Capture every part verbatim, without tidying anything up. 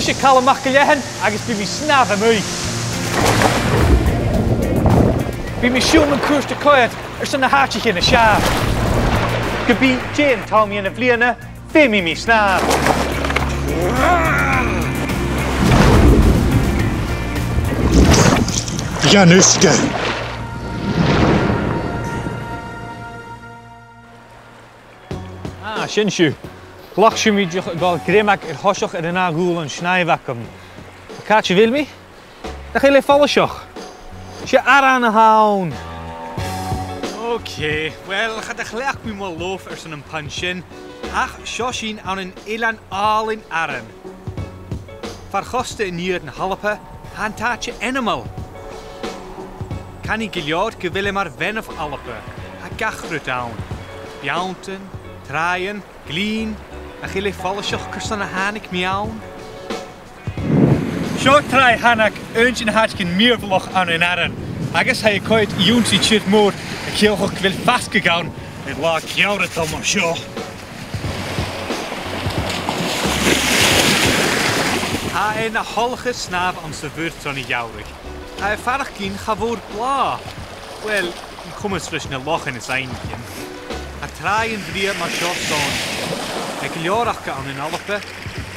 'S e Calum MacIllEathain agus bidh mi a' snàmh a-muigh. Bidh mi a' siubhal mun cuairt a' coimhead airson na h-àiteachan as fheàrr. Ge bith dè an t-àm dhen bhliadhna, feumaidh mi snàmh. Dhan uisge. Ah, sin sibh. Ghlac sibh mi dìreach a' gabhail greimeag air thoiseach air an ath dhùbhlan snàimh agam. Càit a bheil mi? Nach eil e follaiseach? 'S e aran a th' ann. Ok, uill, cha do chleachd mi mo loaf airson am puinn sin, ach seo sinn ann an eilean àlainn Aran. Far chosta an iar na h-Alba, tha an t-àite ainmeil. Canaidh gu leòr gu bheil e mar bheannachd Alba, tha gach rud ann. Beanntan, tràighean, glinn, nach eil e follaiseach carson a thàinig mi ann? Seo tràigh Thanag, aon de na h-àiteachan mìorbhaileach ann an Aran, agus tha e a' coimhead a dh'ionnsaigh tìr-mòr, a' ciallachadh gu bheil fasgadh ann air latha geamhradh mar seo. Tha e na thoileachas snàmh anns a' mhuir tron a' gheamhradh. Tha e a' faireachdainn cha mhòr blàth. Uill, an coimeas ris na lochan is aibhnichean. Tha tràighean brèagha mar seo sònraichte. Tha gu leòr aca ann an Alba,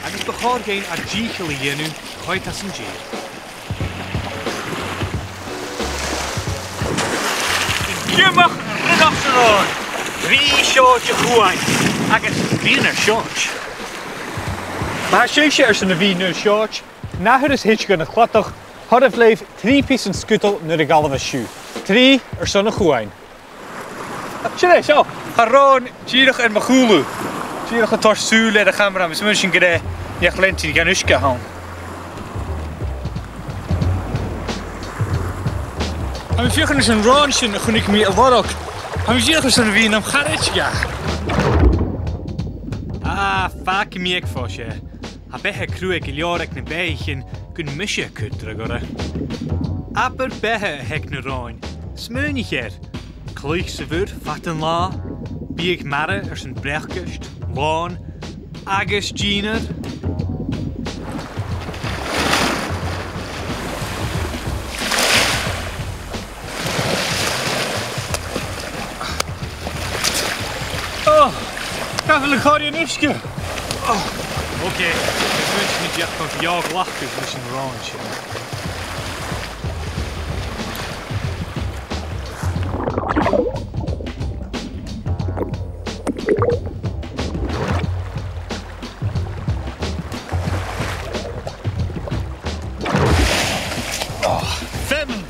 agus bu chòir dhuinn ar dìcheall a dhèanamh, coimhead às an dèidh. Giomach rinneach san òr. Trì seòid a' chuain agus trì air seòid. Ma tha sibhse airson a bhith nur seòid, na thuras thèid gun a' chladach, thoiribh leibh trì pìosan sgudal nuair a ghabhaibh sibh. Trì airson a' chuain. Sin e, seo. Tha Ròn dìreach air mo chùlaibh. Dìreach a' toirt sùil air a' chamara, is mar sin gur e neach-leantainn dhan uisge a th' ann. Tha mi a' feuchainn ris an Ròn sin a chunnaic mi a lorg. Tha mi dìreach airson a bhith nam charaid dha. Ah, fàg mi aig fois e. Tha beatha cruaidh gu leòr aig na beathaichean gun mise cur dragh orra. Abair beatha a th' aig na Ròin. Smaoinich air. Cluich sa mhuir fad an latha, biadh mara airson bracaist, lòn agus dìnnear. Oh, gabh a-mach an uisge. Oh, ok. Is mi dìreach a' dol a ghlacadh leis an Ròn sin. Oh, feamainn!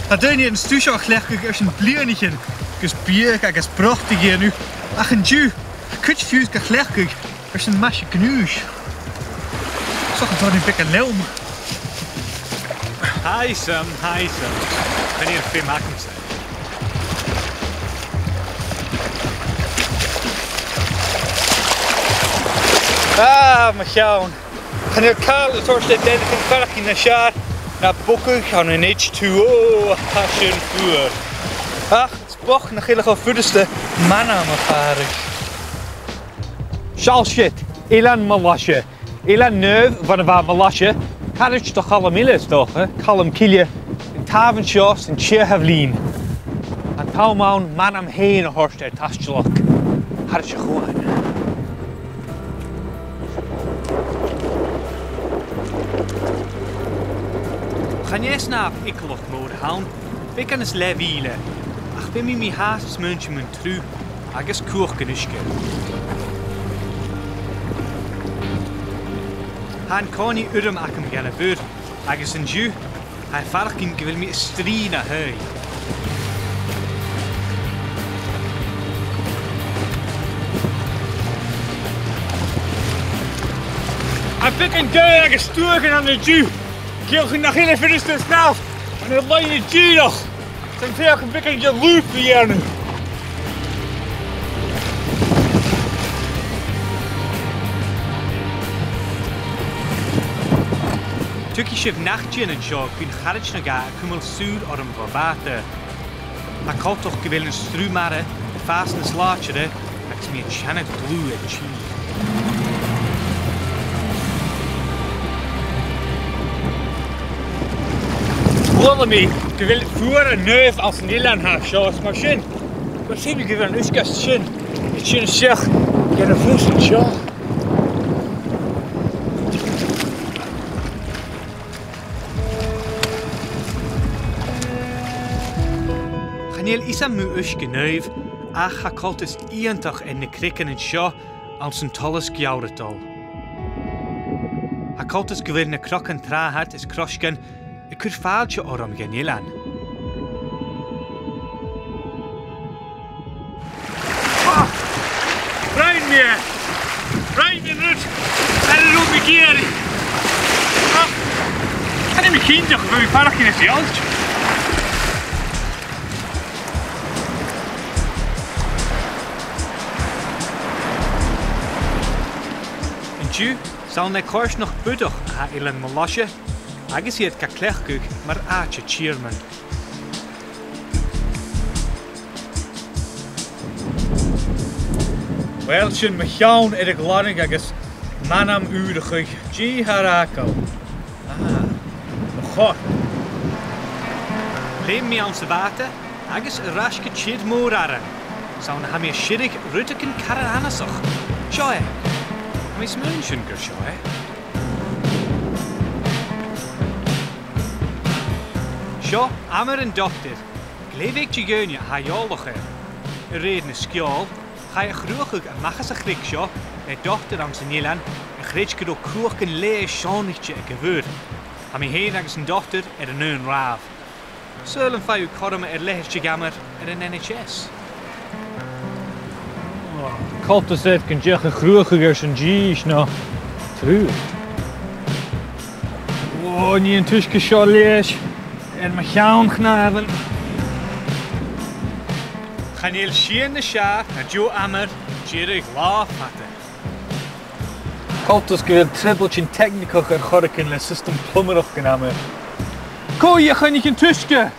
Tha daoine an stuth seo a' cleachdadh airson bliadhnaichean gus biadh agus brot a dhèanamh, ach an-diugh, tha cuid fiù 's ga chleachdadh airson maise-gnùis. 'S dòcha gun toir mi beagan leam. Tha e sona, tha e sona. Chan eil feum agamsa. Ah, mo cheann. Chan eil càil a' toirt air beathaichean faireachdainn nas fheàrr na bogadh ann an H two O. Tha sin fuar. Ach 's bochd nach eil e cho furasta m' anam a chàradh. Seall siud, Eilean Molaise. Eilean naomh bhon a bha Molaise, caraid do Chaluim eile, is dòcha, Calum Cille, an t-àbhar seo san t-siathamh linn. An t-àm ann m' anam fhèin a thoirt air taistealachd thairis a' chuain. Chan e snàmh eagalach mòr a th' ann, beagan is leth mhìle, ach feumaidh mi fhathast smaointinn mun truth agus cumhachd an uisge. Tha an-còmhnaidh urram agam dhan a' mhuir, agus an-diugh, tha e a' faireachdainn gu bheil mi a' strì na h-aghaidh. Tha beagan gaoth agus stuaghan ann an-diugh. Ciallachadh nach eil e furasta snàmh ann an loidhne dìreach. 'S ann feuch am beagan de loop a dhèanamh. Tuigidh sibh nach dèan an seo gun charaid no dhà a chumail sùil orm bho bhàta. Tha coltach gu bheil an sruth-mara a' fàs nas làidire agus mi a' teannadh dlùth air tìr. Chuala mi gu bheil fuaran naoimh anns an eilean seo, is mar sin, gu bheil sinn gu bheil an uisge sin, is sin seach gun a' fus an seo. Chan eil fhios agam mu uisge naoimh, ach tha coltas iongantach air na creagan an seo anns an t-solas geamhradal. Tha coltas gu bheil na crogain tràghad is croisgean a' cur fàilte orm dhan eilean. Ah! Rinn mi e! Rinn mi an rud a bha mi ag iarraidh! Ah! Chan eil mi cinnteach a bheil mi a' faireachdainn nas fheàrr. An-diugh, 's ann le coimhearsnachd Bhudach a tha Eilean Molaise, agus iad ga cleachdadh mar àite tìreamain. Uill, sin mo cheann air a ghlanadh agus m' anam ùrachadh. Dè tha ur fhàgail? Ah, mo chorp. Leum mi anns a' bhàta agus air ais gu tìr mòr Arainn. 'S ann a tha mi a' sireadh rudeigin car annasach. Seo e. Tha mi a' smaoineachadh gur seo e. Seo amar an dotair. Glè bheag de dhaoine a tha eòlach air. A rèir na sgeòil, chaidh a chruthachadh a-mach às a' chnoc seo le dotair anns an eilean a chreid gun robh cumhachdan leigheis seònaichte aig a' mhuir. Tha mi fhèin agus an dotair air an aon ràmh. Saoil am faigh thu cothrom air leithid de dh'amar air an N H S? Ò, coltas air gun deach a chruthachadh airson dithis no triùir. Ò, nì an t-uisge seo leigheas air mo cheann-chnàmhan. Chan eil sìon nas fheàrr na deagh amar deireadh latha fada. Coltas gu bheil trioblaid teicnigeach air choreigin le siostam plumarach an amair. Cò a choinnich an t-uisge?